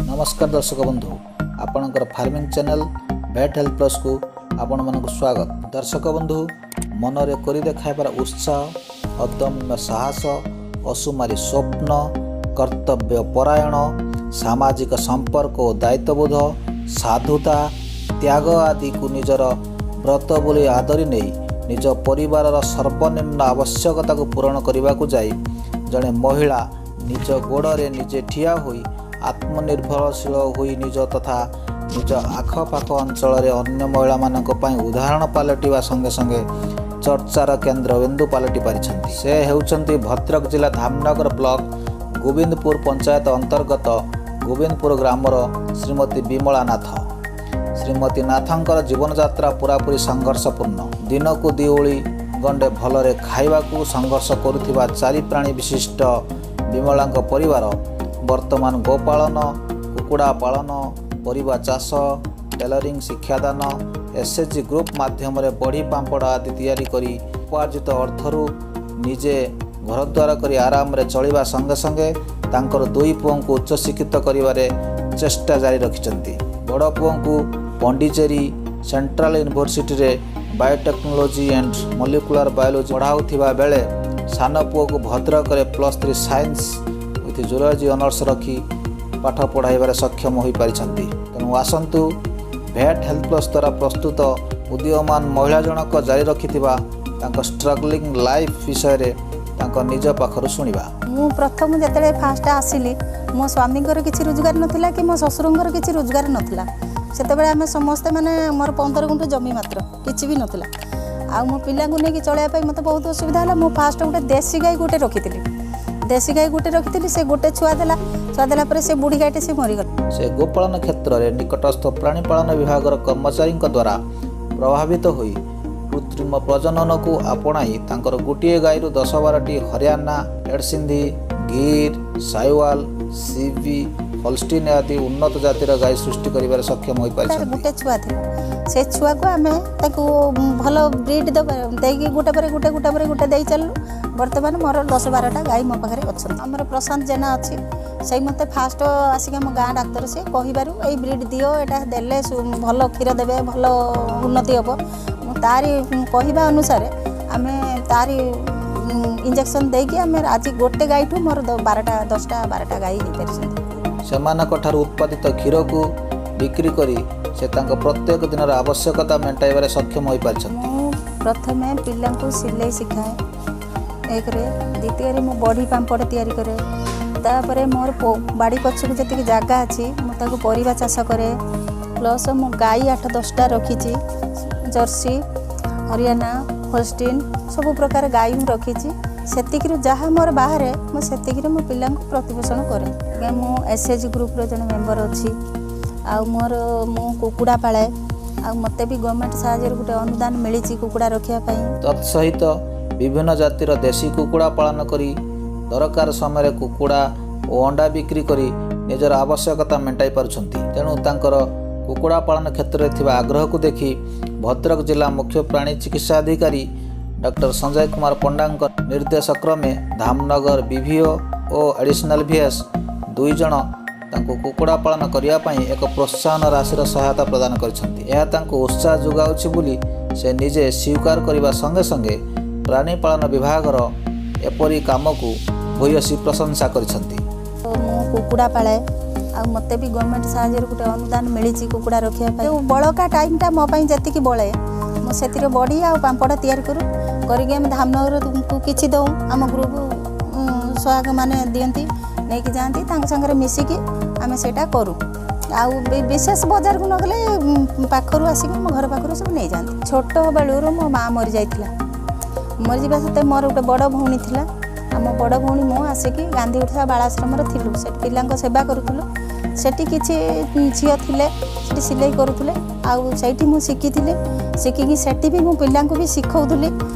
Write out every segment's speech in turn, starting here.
ନମସ୍କାର ଦର୍ଶକ ବନ୍ଧୁ, ଆପଣଙ୍କର ଫାର୍ମିଂ ଚ୍ୟାନେଲ୍ ଭେଟ୍ ହେଲ୍ଥ ପ୍ଲସ୍କୁ ଆପଣମାନଙ୍କୁ ସ୍ୱାଗତ। ଦର୍ଶକ ବନ୍ଧୁ, ମନରେ କରି ଦେଖାଇବାର ଉତ୍ସାହ, ଅଦମ୍ୟ ସାହସ, ଅସୁମାରୀ ସ୍ୱପ୍ନ, କର୍ତ୍ତବ୍ୟ ପରାୟଣ, ସାମାଜିକ ସମ୍ପର୍କ ଓ ଦାୟିତ୍ୱବୋଧ, ସାଧୁତା, ତ୍ୟାଗ ଆଦିକୁ ନିଜର ବ୍ରତ ବୋଲି ଆଦରି ନେଇ ନିଜ ପରିବାରର ସର୍ବନିମ୍ନ ଆବଶ୍ୟକତାକୁ ପୂରଣ କରିବାକୁ ଯାଇ ଜଣେ ମହିଳା ନିଜ ଗୋଡ଼ରେ ନିଜେ ଠିଆ ହୋଇ ଆତ୍ମନିର୍ଭରଶୀଳ ହୋଇ ନିଜ ତଥା ନିଜ ଆଖପାଖ ଅଞ୍ଚଳରେ ଅନ୍ୟ ମହିଳାମାନଙ୍କ ପାଇଁ ଉଦାହରଣ ପାଲଟିବା ସଙ୍ଗେ ସଙ୍ଗେ ଚର୍ଚ୍ଚାର କେନ୍ଦ୍ରବିନ୍ଦୁ ପାଲଟି ପାରିଛନ୍ତି। ସେ ହେଉଛନ୍ତି ଭଦ୍ରକ ଜିଲ୍ଲା ଧାମନଗର ବ୍ଲକ ଗୋବିନ୍ଦପୁର ପଞ୍ଚାୟତ ଅନ୍ତର୍ଗତ ଗୋବିନ୍ଦପୁର ଗ୍ରାମର ଶ୍ରୀମତୀ ବିମଳା ନାଥ। ଶ୍ରୀମତୀ ନାଥଙ୍କର ଜୀବନଯାତ୍ରା ପୂରାପୂରି ସଂଘର୍ଷପୂର୍ଣ୍ଣ। ଦିନକୁ ଦିଓଳି ଗଣ୍ଡେ ଭଲରେ ଖାଇବାକୁ ସଂଘର୍ଷ କରୁଥିବା ଚାରି ପ୍ରାଣୀ ବିଶିଷ୍ଟ ବିମଳାଙ୍କ ପରିବାର ବର୍ତ୍ତମାନ ଗୋପାଳନ, କୁକୁଡ଼ା ପାଳନ, ପରିବା ଚାଷ, ଟେଲରିଂ ଶିକ୍ଷାଦାନ, ଏସ୍ଏଚ୍ଜି ଗ୍ରୁପ୍ ମାଧ୍ୟମରେ ବଢ଼ି, ପାମ୍ପଡ଼ ଆଦି ତିଆରି କରି ଉପାର୍ଜିତ ଅର୍ଥରୁ ନିଜେ ଘରଦ୍ୱାର କରି ଆରାମରେ ଚଳିବା ସଙ୍ଗେ ସଙ୍ଗେ ତାଙ୍କର ଦୁଇ ପୁଅଙ୍କୁ ଉଚ୍ଚଶିକ୍ଷିତ କରିବାରେ ଚେଷ୍ଟା ଜାରି ରଖିଛନ୍ତି। ବଡ଼ ପୁଅଙ୍କୁ ପଣ୍ଡିଚେରୀ ସେଣ୍ଟ୍ରାଲ ୟୁନିଭର୍ସିଟିରେ ବାୟୋଟେକ୍ନୋଲୋଜି ଆଣ୍ଡ ମଲିକୁଲାର ବାୟୋଲୋଜି ପଢ଼ାଉଥିବା ବେଳେ ସାନ ପୁଅକୁ ଭଦ୍ରକରେ +3 ସାଇନ୍ସ ୱିଥ୍ ଜୁଲୋଜି ଅନର୍ସ ରଖି ପାଠ ପଢ଼ାଇବାରେ ସକ୍ଷମ ହୋଇପାରିଛନ୍ତି। ତେଣୁ ଆସନ୍ତୁ, ଭେଟ୍ ହେଲ୍ଥ ପ୍ଲସ୍ ଦ୍ୱାରା ପ୍ରସ୍ତୁତ ଉଦୀୟମାନ ମହିଳା ଜଣକ ଜାରି ରଖିଥିବା ତାଙ୍କ ଷ୍ଟ୍ରଗଲିଂ ଲାଇଫ୍ ବିଷୟରେ ତାଙ୍କ ନିଜ ପାଖରୁ ଶୁଣିବା। ମୁଁ ପ୍ରଥମ ଯେତେବେଳେ ଫାଷ୍ଟ ଆସିଲି, ମୋ ସ୍ୱାମୀଙ୍କର କିଛି ରୋଜଗାର ନଥିଲା କି ମୋ ଶ୍ୱଶୁରଙ୍କର କିଛି ରୋଜଗାର ନଥିଲା। ସେତେବେଳେ ଆମେ ସମସ୍ତେ ମାନେ ମୋର 15 ଗୁଣ୍ଠ ଜମି ମାତ୍ର, କିଛି ବି ନଥିଲା। ଆଉ ମୋ ପିଲାଙ୍କୁ ନେଇକି ଚଳାଇବା ପାଇଁ ମୋତେ ବହୁତ ଅସୁବିଧା ହେଲା। ମୁଁ ଫାଷ୍ଟ ଗୋଟେ ଦେଶୀ ଗାଈ ଗୋଟେ ରଖିଥିଲି। ଦେଶୀ ଗାଈ ଗୋଟେ ରଖିଥିଲି, ସେ ଗୋଟେ ଛୁଆ ଦେଲା। ଛୁଆ ଦେଲା ପରେ ସେ ବୁଢ଼ୀ ଗାଈଟେ ସେ ମରିଗଲା। ସେ ଗୋପାଳନ କ୍ଷେତ୍ରରେ ନିକଟସ୍ଥ ପ୍ରାଣୀପାଳନ ବିଭାଗର କର୍ମଚାରୀଙ୍କ ଦ୍ୱାରା ପ୍ରଭାବିତ ହୋଇ କୃତ୍ରିମ ପ୍ରଜନନକୁ ଆପଣାଇ ତାଙ୍କର ଗୋଟିଏ ଗାଈରୁ 10-12ଟି Haryana, red Sindhi, Gir, Sahiwal, CB, Holstein ଆଦି ଉନ୍ନତ ଜାତିର ଗାଈ ସୃଷ୍ଟି କରିବାରେ ସକ୍ଷମ ତାର ହୋଇପାରିଛନ୍ତି। ଗୋଟେ ଛୁଆ ଥିଲା। ସେ ଛୁଆକୁ ଆମେ ତାକୁ ଭଲ ବ୍ରିଡ୍ ଦେବା ଦେଇକି ଗୋଟେ ପରେ ଗୋଟେ, ଗୋଟେ ପରେ ଗୋଟେ ଦେଇ ଚାଲିଲୁ। ବର୍ତ୍ତମାନ ମୋର 10-12ଟା ଗାଈ ମୋ ପାଖରେ ଅଛନ୍ତି। ଆମର ପ୍ରଶାନ୍ତ ଜେନା ଅଛି, ସେଇ ମୋତେ ଫାଷ୍ଟ ଆସିକି ଆମ ଗାଁ ଡାକ୍ତର, ସେ କହିବାରୁ ଏଇ ବ୍ରିଡ୍ ଦିଅ, ଏଇଟା ଦେଲେ ଭଲ କ୍ଷୀର ଦେବେ, ଭଲ ଉନ୍ନତି ହେବ। ମୁଁ ତାରି କହିବା ଅନୁସାରେ ଆମେ ତାରି ଇଞ୍ଜେକ୍ସନ୍ ଦେଇକି ଆମେ ଆଜି ଗୋଟେ ଗାଈଠୁ ମୋର 12ଟା, 10ଟା, 12ଟା ଗାଈ ହେଇପାରିଛନ୍ତି। ସେମାନଙ୍କ ଠାରୁ ଉତ୍ପାଦିତ କ୍ଷୀରକୁ ବିକ୍ରି କରି ସେ ତାଙ୍କ ପ୍ରତ୍ୟେକ ଦିନର ଆବଶ୍ୟକତା ମେଣ୍ଟାଇବାରେ ସକ୍ଷମ ହୋଇପାରିଛନ୍ତି। ମୁଁ ପ୍ରଥମେ ପିଲାଙ୍କୁ ସିଲେଇ ଶିଖାଏ ଏକରେ, ଦ୍ୱିତୀୟରେ ମୁଁ ବଢ଼ି ପାମ୍ପଡ଼ ତିଆରି କରେ। ତାପରେ ମୋର ବାଡ଼ି ପଛକୁ ଯେତିକି ଜାଗା ଅଛି, ମୁଁ ତାକୁ ପରିବା ଚାଷ କରେ। ପ୍ଲସ୍ ମୁଁ ଗାଈ 8-10ଟା ରଖିଛି। ଜର୍ସି, ହରିୟାଣା, ହୋଲଷ୍ଟିନ୍ ସବୁ ପ୍ରକାର ଗାଈ ମୁଁ ରଖିଛି। ସେତିକିରୁ ଯାହା ମୋର ବାହାରେ, ମୁଁ ସେତିକିରେ ମୋ ପିଲାଙ୍କୁ ପ୍ରତିପୋଷଣ କରେ। ଆଜ୍ଞା, ମୁଁ ଏସ୍ଏଚ୍ଜି ଗ୍ରୁପ୍ର ଜଣେ ମେମ୍ବର ଅଛି। ଆଉ ମୋର ମୁଁ କୁକୁଡ଼ା ପାଳେ। ଆଉ ମୋତେ ବି ଗଭର୍ଣ୍ଣମେଣ୍ଟ ସାହାଯ୍ୟରେ ଗୋଟେ ଅନୁଦାନ ମିଳିଛି କୁକୁଡ଼ା ରଖିବା ପାଇଁ। ତତ୍ ସହିତ ବିଭିନ୍ନ ଜାତିର ଦେଶୀ କୁକୁଡ଼ା ପାଳନ କରି ଦରକାର ସମୟରେ କୁକୁଡ଼ା ଓ ଅଣ୍ଡା ବିକ୍ରି କରି ନିଜର ଆବଶ୍ୟକତା ମେଣ୍ଟାଇ ପାରୁଛନ୍ତି। ତେଣୁ ତାଙ୍କର କୁକୁଡ଼ା ପାଳନ କ୍ଷେତ୍ରରେ ଥିବା ଆଗ୍ରହକୁ ଦେଖି ଭଦ୍ରକ ଜିଲ୍ଲା ମୁଖ୍ୟ ପ୍ରାଣୀ ଚିକିତ୍ସା ଅଧିକାରୀ ଡକ୍ଟର ସଞ୍ଜୟ କୁମାର ପଣ୍ଡାଙ୍କ ନିର୍ଦ୍ଦେଶ କ୍ରମେ ଧାମନଗର ବିଭିଓ ଓ ଆଡ଼ିସନାଲ ଭିଏସ୍ ଦୁଇ ଜଣ ତାଙ୍କୁ କୁକୁଡ଼ା ପାଳନ କରିବା ପାଇଁ ଏକ ପ୍ରୋତ୍ସାହନ ରାଶିର ସହାୟତା ପ୍ରଦାନ କରିଛନ୍ତି। ଏହା ତାଙ୍କୁ ଉତ୍ସାହ ଯୋଗାଉଛି ବୋଲି ସେ ନିଜେ ସ୍ୱୀକାର କରିବା ସଙ୍ଗେ ସଙ୍ଗେ ପ୍ରାଣୀ ପାଳନ ବିଭାଗର ଏପରି କାମକୁ ଭୂୟସୀ ପ୍ରଶଂସା କରିଛନ୍ତି। ମୁଁ କୁକୁଡ଼ା ପାଳେ। ଆଉ ମୋତେ ବି ଗଭର୍ଣ୍ଣମେଣ୍ଟ ସାହାଯ୍ୟରେ ଗୋଟେ ଅନୁଦାନ ମିଳିଛି କୁକୁଡ଼ା ରଖିବା ପାଇଁ। ଯେଉଁ ବଳକା ଟାଇମ୍ଟା ମୋ ପାଇଁ ଯେତିକି ବଳେ, ମୁଁ ସେଥିରେ ବଡ଼ି ଆଉ ପାମ୍ପଡ଼ ତିଆରି କରୁ। କରିକି ଆମେ ଧାମନଗରକୁ କିଛି ଦେଉ। ଆମ ଗ୍ରୁପ୍ ସହାୟକ ମାନେ ଦିଅନ୍ତି, ନେଇକି ଯାଆନ୍ତି। ତାଙ୍କ ସାଙ୍ଗରେ ମିଶିକି ଆମେ ସେଇଟା କରୁ। ଆଉ ବିଶେଷ ବଜାରକୁ ନଗଲେ ପାଖରୁ ଆସିକି ମୋ ଘର ପାଖରୁ ସବୁ ନେଇଯାଆନ୍ତି। ଛୋଟ ବେଳରୁ ମୋ ମା ମରିଯାଇଥିଲା। ମରିଯିବା ସତ୍ତ୍ୱେ ମୋର ଗୋଟେ ବଡ଼ ଭଉଣୀ ଥିଲା। ଆମ ବଡ଼ ଭଉଣୀ ମୁଁ ଆସିକି ଗାନ୍ଧୀ ଉଠା ବାଳାଶ୍ରମରେ ଥିଲୁ। ସେଠି ପିଲାଙ୍କ ସେବା କରୁଥିଲୁ। ସେଠି କିଛି ଝିଅ ଥିଲେ, ସେଠି ସିଲେଇ କରୁଥିଲେ। ଆଉ ସେଇଠି ମୁଁ ଶିଖିଥିଲି। ଶିଖିକି ସେଠି ବି ମୁଁ ପିଲାଙ୍କୁ ବି ଶିଖଉଥିଲି।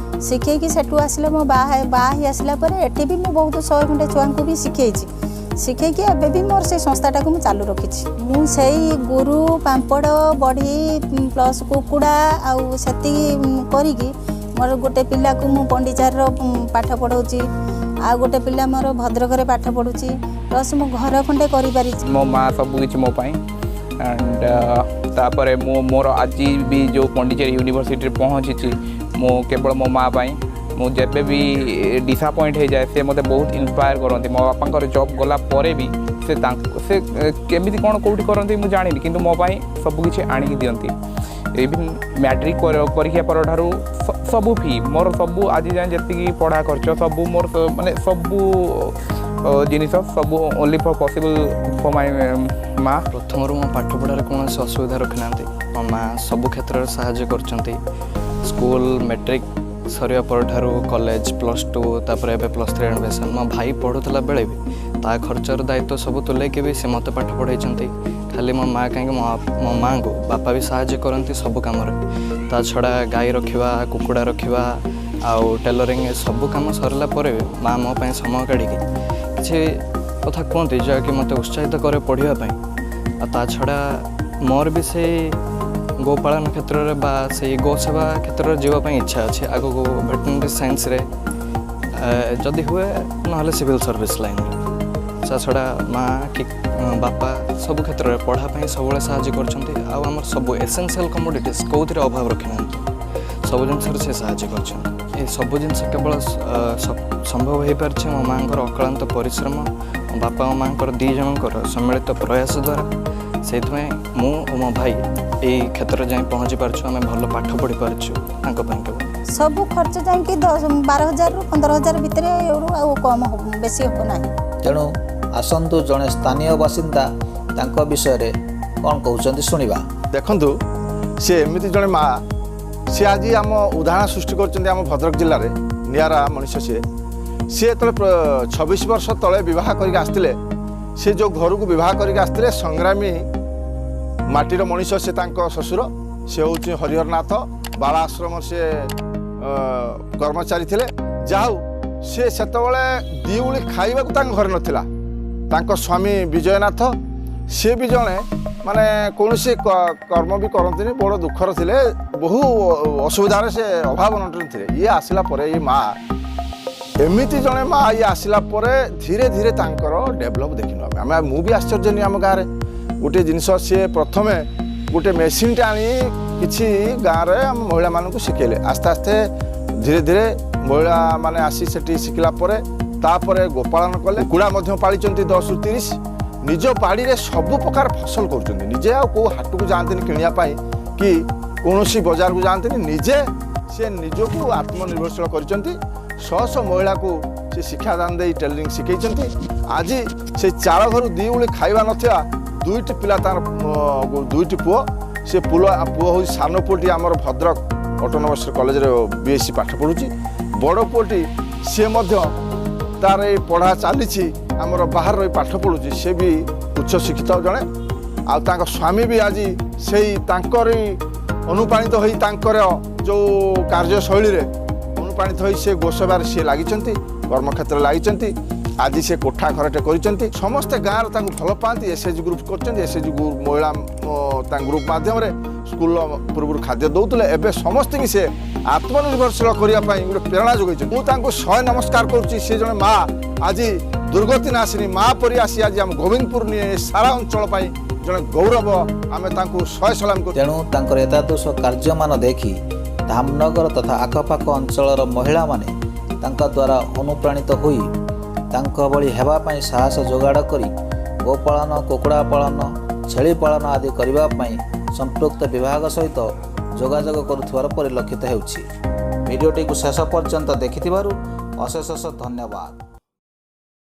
ଶିଖେଇକି ସେଠୁ ଆସିଲେ ମୋ ବାହା ହେଇ ଆସିଲା ପରେ ଏଠି ବି ମୁଁ ବହୁତ 100 ଖଣ୍ଡେ ଛୁଆଙ୍କୁ ବି ଶିଖେଇଛି। ଶିଖେଇକି ଏବେ ବି ମୋର ସେଇ ସଂସ୍ଥାଟାକୁ ମୁଁ ଚାଲୁ ରଖିଛି। ମୁଁ ସେଇ ଗୁରୁ, ପାମ୍ପଡ଼, ବଢ଼ି, ପ୍ଲସ୍ କୁକୁଡ଼ା ଆଉ ସେତିକି କରିକି ମୋର ଗୋଟେ ପିଲାକୁ ମୁଁ ପଣ୍ଡିଚେରୀର ପାଠ ପଢ଼ଉଛି। ଆଉ ଗୋଟେ ପିଲା ମୋର ଭଦ୍ରକରେ ପାଠ ପଢ଼ୁଛି। ପ୍ଲସ୍ ମୁଁ ଘର ଖଣ୍ଡେ କରିପାରିଛି। ମୋ ମା ସବୁକିଛି ମୋ ପାଇଁ। ଆଣ୍ଡ ତାପରେ ମୁଁ ମୋର ଆଜି ବି ଯେଉଁ ପଣ୍ଡିଚେରୀ ୟୁନିଭର୍ସିଟିରେ ପହଞ୍ଚିଛି, ମୁଁ କେବଳ ମୋ ମା ପାଇଁ। ମୁଁ ଯେବେ ବି ଡିସଆପଏଣ୍ଟ ହେଇଯାଏ, ସେ ମୋତେ ବହୁତ ଇନ୍ସପାୟାର କରନ୍ତି। ମୋ ବାପାଙ୍କର ଜବ୍ ଗଲା ପରେ ବି ସେ ତାଙ୍କ ସେ କେମିତି କ'ଣ କେଉଁଠି କରନ୍ତି ମୁଁ ଜାଣିନି, କିନ୍ତୁ ମୋ ପାଇଁ ସବୁକିଛି ଆଣିକି ଦିଅନ୍ତି। ଇଭିନ୍ ମ୍ୟାଟ୍ରିକ୍ ପରୀକ୍ଷା ପରଠାରୁ ସବୁ ଫି ମୋର, ସବୁ ଆଜି ଯାଏଁ ଯେତିକି ପଢ଼ା ଖର୍ଚ୍ଚ ସବୁ ମୋର, ମାନେ ସବୁ ଜିନିଷ ସବୁ only for possible for my ମା। ପ୍ରଥମରୁ ମୋ ପାଠପଢ଼ାରେ କୌଣସି ଅସୁବିଧା ରଖିନାହାନ୍ତି। ମୋ ମା ସବୁ କ୍ଷେତ୍ରରେ ସାହାଯ୍ୟ କରିଛନ୍ତି। ସ୍କୁଲ ମେଟ୍ରିକ୍ ସରିବା ପରଠାରୁ କଲେଜ, +2, ତାପରେ ଏବେ +3 ଆଡ଼ମିସନ୍। ମୋ ଭାଇ ପଢ଼ୁଥିଲା ବେଳେ ବି ତା ଖର୍ଚ୍ଚର ଦାୟିତ୍ୱ ସବୁ ତୁଲେଇକି ବି ସେ ମୋତେ ପାଠ ପଢ଼ାଇଛନ୍ତି। ଖାଲି ମୋ ମା କାହିଁକି, ମୋ ମାଆଙ୍କୁ ବାପା ବି ସାହାଯ୍ୟ କରନ୍ତି ସବୁ କାମରେ। ତା ଛଡ଼ା ଗାଈ ରଖିବା, କୁକୁଡ଼ା ରଖିବା ଆଉ ଟେଲରିଂ, ଏ ସବୁ କାମ ସରିଲା ପରେ ବି ମା ମୋ ପାଇଁ ସମୟ କାଢ଼ିକି କିଛି କଥା କୁହନ୍ତି, ଯାହାକି ମୋତେ ଉତ୍ସାହିତ କରେ ପଢ଼ିବା ପାଇଁ। ଆଉ ତା ଛଡ଼ା ମୋର ବି ସେଇ ଗୋପାଳନ କ୍ଷେତ୍ରରେ ବା ସେଇ ଗୋ ସେବା କ୍ଷେତ୍ରରେ ଯିବା ପାଇଁ ଇଚ୍ଛା ଅଛି ଆଗକୁ, ଭେଟେନାରୀ ସାଇନ୍ସରେ ଯଦି ହୁଏ, ନହେଲେ ସିଭିଲ୍ ସର୍ଭିସ୍ ଲାଇନ୍ରେ। ତା ଛଡ଼ା ମା କି ବାପା ସବୁ କ୍ଷେତ୍ରରେ ପଢ଼ା ପାଇଁ ସବୁବେଳେ ସାହାଯ୍ୟ କରିଛନ୍ତି। ଆଉ ଆମର ସବୁ ଏସେନ୍ସିଆଲ୍ କମୋଡ଼ିଟିସ୍ କେଉଁଥିରେ ଅଭାବ ରଖିନାହାନ୍ତି, ସବୁ ଜିନିଷରେ ସେ ସାହାଯ୍ୟ କରିଛନ୍ତି। ଏ ସବୁ ଜିନିଷ କେବଳ ସମ୍ଭବ ହୋଇପାରିଛି ମୋ ମାଆଙ୍କର ଅକ୍ଳାନ୍ତ ପରିଶ୍ରମ, ମୋ ବାପା ଓ ମାଆଙ୍କର ଦୁଇ ଜଣଙ୍କର ସମ୍ମିଳିତ ପ୍ରୟାସ ଦ୍ୱାରା। ସେଇଥିପାଇଁ ମୁଁ ଓ ମୋ ଭାଇ ଏଇ କ୍ଷେତ୍ରରେ ଯାଇ ପହଞ୍ଚି ପାରୁଛୁ, ଆମେ ଭଲ ପାଠ ପଢ଼ି ପାରୁଛୁ ତାଙ୍କ ପାଇଁ କେବଳ। ସବୁ ଖର୍ଚ୍ଚ ଯାଇକି 10-12 ହଜାରରୁ 15 ହଜାର ଭିତରେ ଆଉ କମ୍ ହେବ, ବେଶୀ ହେବ ନାହିଁ। ତେଣୁ ଆସନ୍ତୁ ଜଣେ ସ୍ଥାନୀୟ ବାସିନ୍ଦା ତାଙ୍କ ବିଷୟରେ କ'ଣ କହୁଛନ୍ତି ଶୁଣିବା। ଦେଖନ୍ତୁ, ସେ ଏମିତି ଜଣେ ମା, ସେ ଆଜି ଆମ ଉଦାହରଣ ସୃଷ୍ଟି କରିଛନ୍ତି ଆମ ଭଦ୍ରକ ଜିଲ୍ଲାରେ। ନିଆରା ମଣିଷ ସିଏ। ସିଏ ଯେତେବେଳେ 26 ବର୍ଷ ତଳେ ବିବାହ କରିକି ଆସିଥିଲେ, ସେ ଯେଉଁ ଘରକୁ ବିବାହ କରିକି ଆସିଥିଲେ, ସଂଗ୍ରାମୀ ମାଟିର ମଣିଷ ସେ। ତାଙ୍କ ଶ୍ୱଶୁର ସେ ହେଉଛି ହରିହର ନାଥ, ବାଳା ଆଶ୍ରମ ସେ କର୍ମଚାରୀ ଥିଲେ। ଯାହା ହଉ, ସେ ସେତେବେଳେ ଦି ଉଳି ଖାଇବାକୁ ତାଙ୍କ ଘରେ ନଥିଲା। ତାଙ୍କ ସ୍ୱାମୀ ବିଜୟନାଥ, ସିଏ ବି ଜଣେ ମାନେ କୌଣସି କର୍ମ ବି କରନ୍ତିନି, ବଡ଼ ଦୁଃଖର ଥିଲେ, ବହୁ ଅସୁବିଧାରେ ସେ ଅଭାବ ଅନଟନ ଥିଲେ। ଇଏ ଆସିଲା ପରେ, ଇଏ ମା ଏମିତି ଜଣେ ମା, ଇଏ ଆସିଲା ପରେ ଧୀରେ ଧୀରେ ତାଙ୍କର ଡେଭଲପ୍ ଦେଖିନୁ ଆମେ। ଆମେ ମୁଁ ବି ଆଶ୍ଚର୍ଯ୍ୟ ନୁହେଁ। ଆମ ଗାଁରେ ଗୋଟିଏ ଜିନିଷ, ସିଏ ପ୍ରଥମେ ଗୋଟେ ମେସିନ୍ଟା ଆଣି କିଛି ଗାଁରେ ଆମ ମହିଳାମାନଙ୍କୁ ଶିଖେଇଲେ। ଆସ୍ତେ ଆସ୍ତେ ଧୀରେ ଧୀରେ ମହିଳାମାନେ ଆସି ସେଠି ଶିଖିଲା ପରେ ତାପରେ ଗୋପାଳନ କଲେ। କୁକୁଡ଼ା ମଧ୍ୟ ପାଳିଛନ୍ତି 10ରୁ 30। ନିଜ ବାଡ଼ିରେ ସବୁ ପ୍ରକାର ଫସଲ କରୁଛନ୍ତି ନିଜେ। ଆଉ କେଉଁ ହାଟକୁ ଯାଆନ୍ତିନି କିଣିବା ପାଇଁ କି କୌଣସି ବଜାରକୁ ଯାଆନ୍ତିନି। ନିଜେ ସେ ନିଜକୁ ଆତ୍ମନିର୍ଭରଶୀଳ କରିଛନ୍ତି। ଶହ ଶହ ମହିଳାକୁ ସେ ଶିକ୍ଷାଦାନ ଦେଇ ଟେଲରିଂ ଶିଖେଇଛନ୍ତି। ଆଜି ସେ ଚାଳ ଘରୁ ଦି ଉଳି ଖାଇବା ନଥିବା ଦୁଇଟି ପିଲା ତାର, ଦୁଇଟି ପୁଅ। ସେ ପୁଅ ହେଉଛି, ସାନ ପୁଅଟି ଆମର ଭଦ୍ରକ ଅଟୋନମସ୍ କଲେଜରେ ବିଏସ୍ସି ପାଠ ପଢ଼ୁଛି। ବଡ଼ ପୁଅଟି ସିଏ ମଧ୍ୟ ତାର ଏଇ ପଢ଼ା ଚାଲିଛି, ଆମର ବାହାରେ ରହି ପାଠ ପଢ଼ୁଛି। ସେ ବି ଉଚ୍ଚ ଶିକ୍ଷିତ ଜଣେ। ଆଉ ତାଙ୍କ ସ୍ୱାମୀ ବି ଆଜି ସେଇ ତାଙ୍କରି ଅନୁପ୍ରାଣିତ ହୋଇ, ତାଙ୍କର ଯେଉଁ କାର୍ଯ୍ୟଶୈଳୀରେ ଅନୁପ୍ରାଣିତ ହୋଇ ସେ ଗୋସେବାରେ ସିଏ ଲାଗିଛନ୍ତି, କର୍ମକ୍ଷେତ୍ରରେ ଲାଗିଛନ୍ତି। ଆଜି ସେ କୋଠା ଘରଟେ କରିଛନ୍ତି। ସମସ୍ତେ ଗାଁରେ ତାଙ୍କୁ ଭଲ ପାଆନ୍ତି। ଏସ୍ଏଚ୍ ଗ୍ରୁପ୍ କରିଛନ୍ତି। ଏସ୍ଏଚ୍ ଗ୍ରୁପ୍ ମହିଳା ତାଙ୍କ ଗ୍ରୁପ୍ ମାଧ୍ୟମରେ ସ୍କୁଲର ପୂର୍ବରୁ ଖାଦ୍ୟ ଦେଉଥିଲେ। ଏବେ ସମସ୍ତଙ୍କୁ ସେ ଆତ୍ମନିର୍ଭରଶୀଳ କରିବା ପାଇଁ ଗୋଟେ ପ୍ରେରଣା ଯୋଗାଇଛନ୍ତି। ମୁଁ ତାଙ୍କୁ ଶହେ ନମସ୍କାର କରୁଛି। ସେ ଜଣେ ମା, ଆଜି ଦୁର୍ଗତି ନାଶିନୀ ମା ପରି ଆସି ଆଜି ଆମ ଗୋବିନ୍ଦପୁର ନିଏ ସାରା ଅଞ୍ଚଳ ପାଇଁ ଜଣେ ଗୌରବ। ଆମେ ତାଙ୍କୁ ଶହେ ସଲାମ କରୁଛୁ। ତେଣୁ ତାଙ୍କର ଏତାଦୃଶ କାର୍ଯ୍ୟମାନ ଦେଖି ଧାମନଗର ତଥା ଆଖପାଖ ଅଞ୍ଚଳର ମହିଳାମାନେ ତାଙ୍କ ଦ୍ୱାରା ଅନୁପ୍ରାଣିତ ହୋଇ ତାଙ୍କ ଭଳି ହେବା ପାଇଁ ସାହସ ଯୋଗାଡ଼ କରି ଗୋପାଳନ, କୁକୁଡ଼ା ପାଳନ, ଛେଳି ପାଳନ ଆଦି କରିବା ପାଇଁ ସମ୍ପୃକ୍ତ ବିଭାଗ ସହିତ ଯୋଗାଯୋଗ କରୁଥିବାର ପରିଲକ୍ଷିତ ହେଉଛି। ଭିଡ଼ିଓଟିକୁ ଶେଷ ପର୍ଯ୍ୟନ୍ତ ଦେଖିଥିବାରୁ ଅଶେଷ ଅଶେଷ ଧନ୍ୟବାଦ।